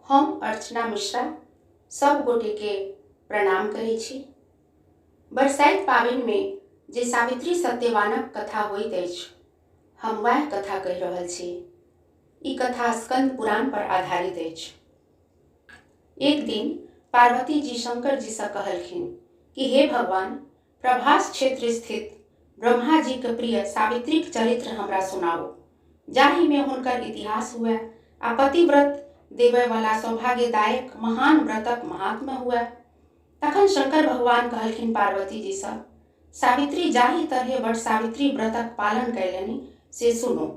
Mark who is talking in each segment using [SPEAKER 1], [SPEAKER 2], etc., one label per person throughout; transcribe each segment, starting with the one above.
[SPEAKER 1] हम अर्चना मिश्रा सब गोटे के प्रणाम करै छी। बरसाइत पाबनिमे जे सावित्री सत्यवानक कथा होइत अछि, हम वएह कथा कहि रहल छी। ई कथा स्कंद पुराण पर आधारित अछि। एक दिन पार्वती जी शंकर जी सँ कहलखिन कि हे भगवान, प्रभास क्षेत्र स्थित ब्रह्मा जी के प्रिय सावित्रीक चरित्र हमरा सुनाउ, जाहि मे हुनकर इतिहास हुए आ पतिव्रत देबय वाला सौभाग्यदायक महान व्रतक महात्म्य हुए। तखन शंकर भगवान कहलखिन पार्वती जी सँ, सावित्री जाहि तरहे वट सावित्री व्रतक पालन कयलनि से सुनो।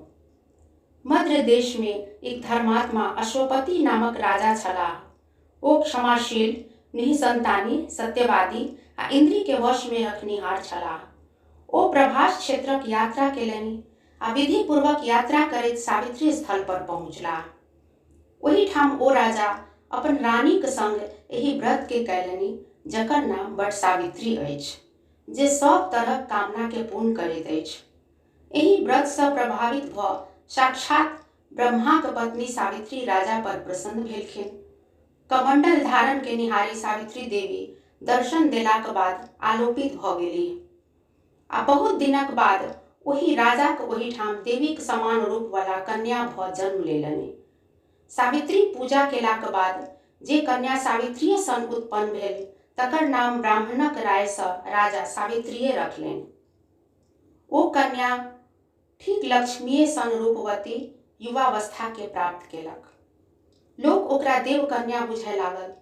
[SPEAKER 1] मद्र देश मे एक धर्मात्मा अश्वपति नामक राजा छलाह। ओ क्षमाशील, निःसंतानी, सत्यवादी आ इंद्री के वश मे रखनिहार छलाह। ओ प्रभास क्षेत्रक यात्रा केलनि आ विधिपूर्वक यात्रा करैत सावित्री स्थल पर पहुँचलाह। ओहिठाम ओ राजा अपन रानीक संग एहि व्रत के कयलनि, जकर नाम वट सावित्री अछि, जे सब तरहक कामना के पूर्ण करैत अछि। एहि व्रत सँ प्रभावित भऽ साक्षात ब्रह्माक पत्नी सावित्री राजा पर प्रसन्न भेलखिन। कमंडल धारण केनिहारी सावित्री देवी दर्शन देलाक बाद आलोपित भऽ गेलीह आ बहुत दिनक बाद ओहि राजाक ओहिठाम देवीक समान रूप वाला कन्या भऽ जन्म लेलनि। सावित्री पूजा केलाक बाद जे कन्या सावित्रीये सन उत्पन्न भेल, तकर नाम ब्राह्मणक राय सँ राजा सावित्रीये रखलनि। ओ कन्या ठीक लक्ष्मीये सन रूपवती युवावस्था के प्राप्त केलक। लोक ओकरा देवकन्या बुझय लागल।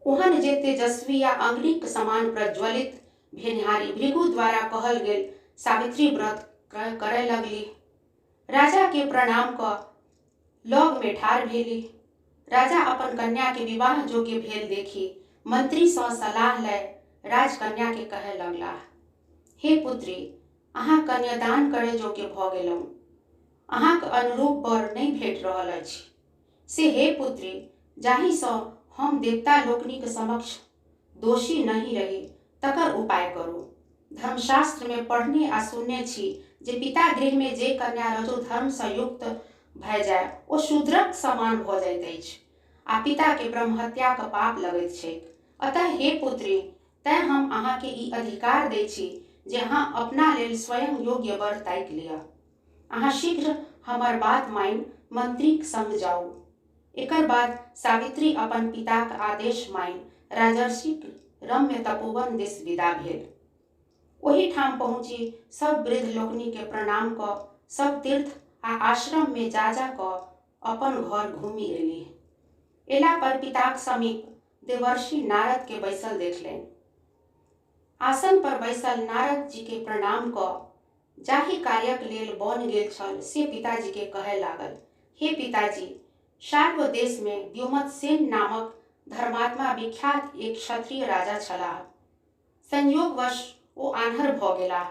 [SPEAKER 1] ओहन जे तेजस्वी आ अग्निक समान प्रज्वलित भेनिहारी भृगु द्वारा कहल गेल सावित्री व्रत करय लगलीह। राजा के प्रणाम कऽ लग मे ठाढ़ भेलीह। राजा अपन कन्या के विवाह योग्य भेल देखि मंत्री सँ सलाह लय राजकन्या के कहय लगलाह, हे पुत्री, अहाँ कन्यादान करय योग्य भऽ गेलहुँ। अहाँक अनुरूप वर नहि भेट रहल अछि। से हे पुत्री, जाहि सँ हम देवता लोकनिक समक्ष दोषी नहि रही, तकर उपाय करू। धर्मशास्त्र मे पढ़ने आ सुनने छी जे पिता गृह मे जे कन्या रजोधर्म सँ युक्त भय जाय, ओ शूद्रक समान भऽ जाइत अछि आ पिता केँ ब्रह्महत्याक पाप लगैत छैक। अतः हे पुत्री, तेँ हम अहाँ केँ ई अधिकार दैत छी जे अहाँ अपना लेल स्वयं योग्य वर ताकि लिअ। अहाँ शीघ्र हमर बात मानि मंत्रीक संग जाउ। एकर बाद सावित्री अपन पिताक आदेश मानि राजर्षिक रम्य तपोवन दिस विदा भेल। ओहि ठाम पहुँचि सब वृद्ध लोकनि केँ प्रणाम कऽ सब तीर्थ आ आश्रम मे जा-जा कऽ अपन घर घूमि एलीह। एला पर पिताक समीप देवर्षि नारद केँ बैसल देखलनि। आसन पर बैसल नारद जी केँ प्रणाम कऽ जाहि कार्यक लेल वन गेल छल से पिताजी केँ कहय लागल, हे पिताजी, शाल्व देश मे द्युमत्सेन नामक धर्मात्मा विख्यात एक क्षत्रिय राजा छलाह। संयोगवश ओ आन्हर भऽ गेलाह।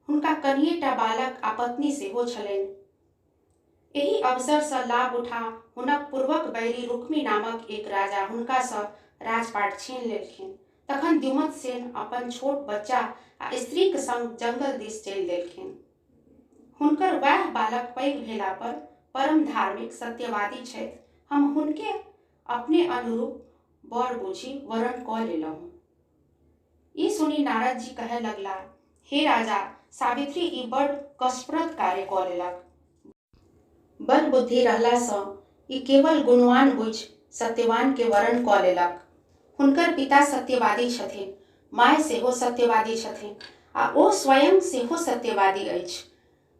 [SPEAKER 1] हुनका कनिएटा बालक आ पत्नी सेहो छलनि। एहि अवसर सँ लाभ उठा हुनक पूर्वक बैरी रुक्मी नामक एक राजा हुनका सँ राजपाट छीन लेलखिन। तखन द्युमत्सेन अपन छोट बच्चा आ स्त्रीक संग जंगल दिस चलि देलखिन। हुनकर वैह बालक पैघ भेला पर परम धार्मिक सत्यवादी छथि। हम हुनके अपने अनुरूप वर बुझि वरण कऽ लेलहुँ। ई सुनि नारदजी कहय लगलाह, हे राजा, सावित्री ई बड कष्टप्रद कार्य कऽ लेलक। बल बुद्धि रहला सँ ई केवल गुणवान बुझि सत्यवान केँ वरण कऽ लेलक। हुनकर पिता सत्यवादी छथिन, माय सेहो सत्यवादी छथिन आ ओ स्वयं सेहो सत्यवादी अछि।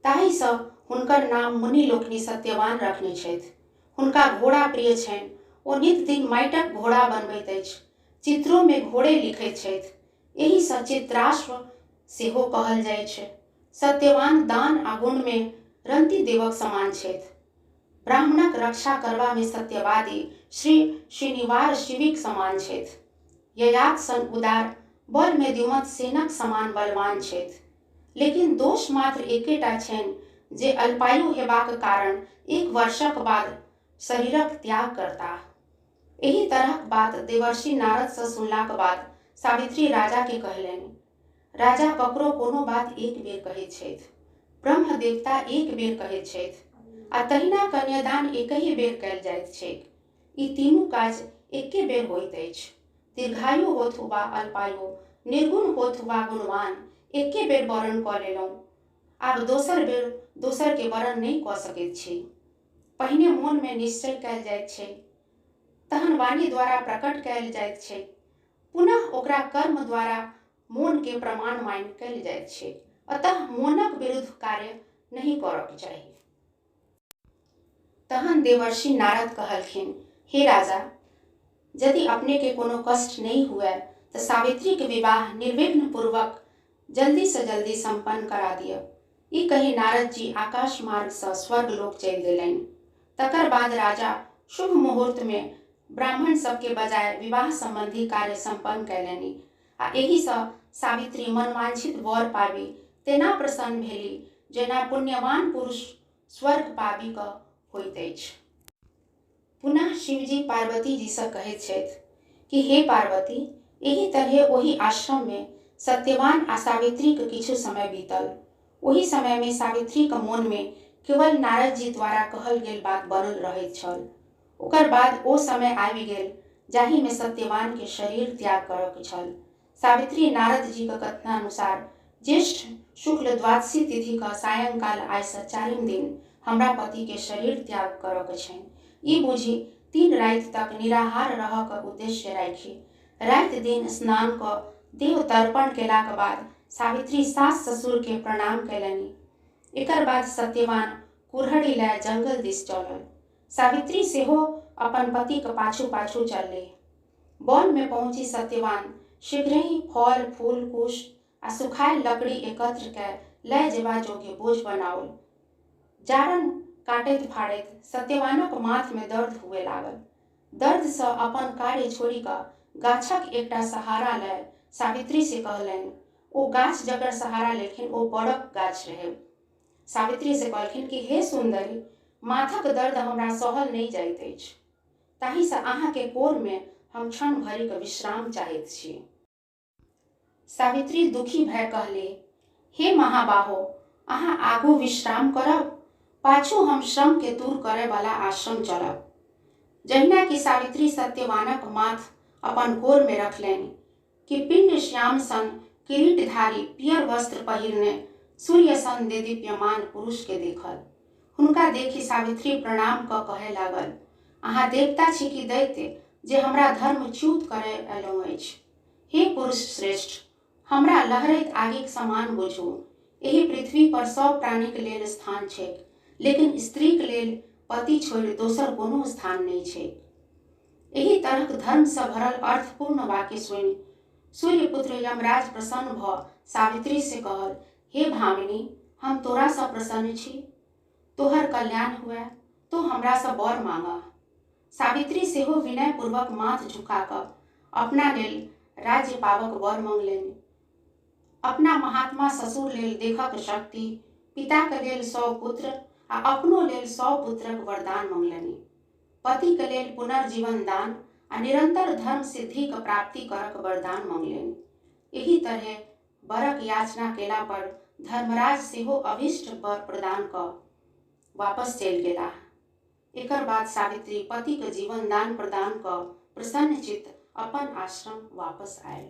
[SPEAKER 1] ताहि सँ हुनकर नाम मुनि लोकनि सत्यवान रखने छथि। हुनका घोड़ा प्रिय छनि। ओ नित दिन माटिक घोड़ा बनबैत अछि। चित्रो मे घोड़े लिखैत छथि। एहि सँ चित्राश्व सेहो कहल जाइछ। सत्यवान दान आ गुण मे रन्तिदेवक समान छथि। ब्राह्मणक रक्षा करबा मे सत्यवादी श्री श्रीनिवार शिविक समान छथि। ययात सन उदार, बल मे द्युमत्सेनक समान बलवान छथि। लेकिन दोष मात्र एकेटा छनि जे अल्पायु हेबाक कारण एक वर्षक बाद शरीरक त्याग करताह। एहि तरहक बात देवर्षि नारद सँ सुनलाक बाद सावित्री राजा केँ कहलनि, राजा ककरो कोनो बात एक बेर कहैत छथि। ब्रह्म देवता एक बेर कहैत छथि आ तहिना कन्यादान एकहि बेर कयल जाइत छैक। ई तीनू काज एके बेर होइत अछि। दीर्घायु होथु वा अल्पायु, निर्गुण होथु वा गुणवान, एके बेर वरण कऽ लेलहुँ, आब दोसर बेर दोसरके वरण नहि कऽ सकैत छी। पहिने मोनमे निश्चय कयल जाइत छै, तहन वाणी द्वारा प्रकट कयल जाइत छै, पुनः ओकरा कर्म द्वारा मोनके प्रमाण मानि कयल जाइत छै। अतः मोनक विरुद्ध कार्य नहि करऽके चाही। तहन देवर्षि नारद कहलखिन, हे राजा, यदि अपनेके कोनो कष्ट नहि हुए तऽ सावित्रीके विवाह निर्विघ्न पूर्वक जल्दीसँ जल्दी सम्पन्न करा दिअ। ई कहि नारद जी आकाश मार्गसँ स्वर्गलोक चलि देलनि। तकर बाद राजा शुभ मुहूर्तमे ब्राह्मण सबके बजाय विवाह सम्बन्धी कार्य सम्पन्न कयलनि आ एहिसँ सावित्री मनवांछित वर पाबि तेना प्रसन्न भेली जेना पुण्यवान पुरुष स्वर्ग पाबि कऽ होइत अछि। पुनः शिवजी पार्वतीजीसँ कहैत छथि कि हे पार्वती, एहि तरहे ओहि आश्रममे सत्यवान आ सावित्रीक किछु समय बीतल। ओहि समयमे सावित्रीक मोनमे केवल नारदजी द्वारा कहल गेल बात बनल रहैत छल। ओकर बाद ओ समय आबि गेल जाहिमे सत्यवानके शरीर त्याग करऽके छल। सावित्री नारदजीक कथनानुसार ज्येष्ठ शुक्ल द्वादशी तिथिक सायंकाल आइसँ चारिम दिन हमरा पतिके शरीर त्याग करऽके छनि, ई बुझि 3 राति तक निराहार रहऽके उद्देश्य राखि राति दिन स्नान कऽ देव तर्पण केलाक बाद सावित्री सास ससुरके प्रणाम कयलनि। एकर बाद सत्यवान कुरहड़ि लए जंगल दिस चलल। सावित्री सेहो अपन पतिक पाछू पाछू चलली। वन में पहुँची सत्यवान शीघ्रहि फल फूल कुश आ सुखायल लकड़ी एकत्र कए लए जेबा जोग्य बोझ बनाओल। जारन काटैत फाड़ैत सत्यवानक माथ में दर्द हुए लागल। दर्द सँ अपन कार्य छोड़ि कऽ गाछक एकटा सहारा लए सावित्री से कहलनि। ओ गाछ जकर सहारा लेलखिन ओ बड़क गाछ रहे। सावित्री से कहलखिन कि हे सुंदरी, माथक दर्द हमरा सहल नहि जाइत अछि, ताहिसँ अहाँके कोरमे हम क्षण भरिक विश्राम चाहैत छी। सावित्री दुखी भए कहली, हे महाबाहो, अहाँ आगू विश्राम करब, पाछू हम श्रम के दूर करे वाला आश्रम चलब। जहिना कि सावित्री सत्यवानक माथ अपन कोर में रखलनि कि पिंड श्याम सन किरीटधारी पियर वस्त्र पहिरने सूर्य सन देदीप्यमान पुरुष के देखल। हुनका देखि सावित्री प्रणाम क कहे लागल, अहाँ देवता छी कि दैत्य जे हमरा धर्मच्युत करे अयलहुँ अछि? हे पुरुष श्रेष्ठ, हमरा लहरैत आगिक समान बुझू। एहि पृथ्वी पर सब प्राणीक लेल स्थान छैक, लेकिन स्त्रीक लेल पति छोड़ि दोसर कोनो स्थान नहि छैक। एहि तरहक धर्मसँ भरल अर्थपूर्ण वाक्य सुनि सूर्यपुत्र यमराज प्रसन्न भऽ सावित्री से कहल, हे भामिनी, हम तोरासँ प्रसन्न छी, तोहर कल्याण हुए, तो हमरासँ वर मांगह। सावित्री सेहो विनयपूर्वक माथ झुका कऽ अपना लेल राज्य पाबक वर मंगलनि। अपना महात्मा ससुर लेल देखक शक्ति, पिताक लेल 100 पुत्र आ अपनो लेल 100 पुत्रक वरदान मंगलनि। पतिक लेल पुनर्जीवन दान आ निरंतर धर्म सिद्धिक प्राप्ति करक वरदान मंगलनि। एहि तरहे वरक याचना केला पर धर्मराज सेहो अभीष्ट वर प्रदान कऽ वापस चलि गेलाह। एकर बाद सावित्री पतिक जीवन दान प्रदान कऽ प्रसन्नचित्त अपन आश्रम वापस आयल।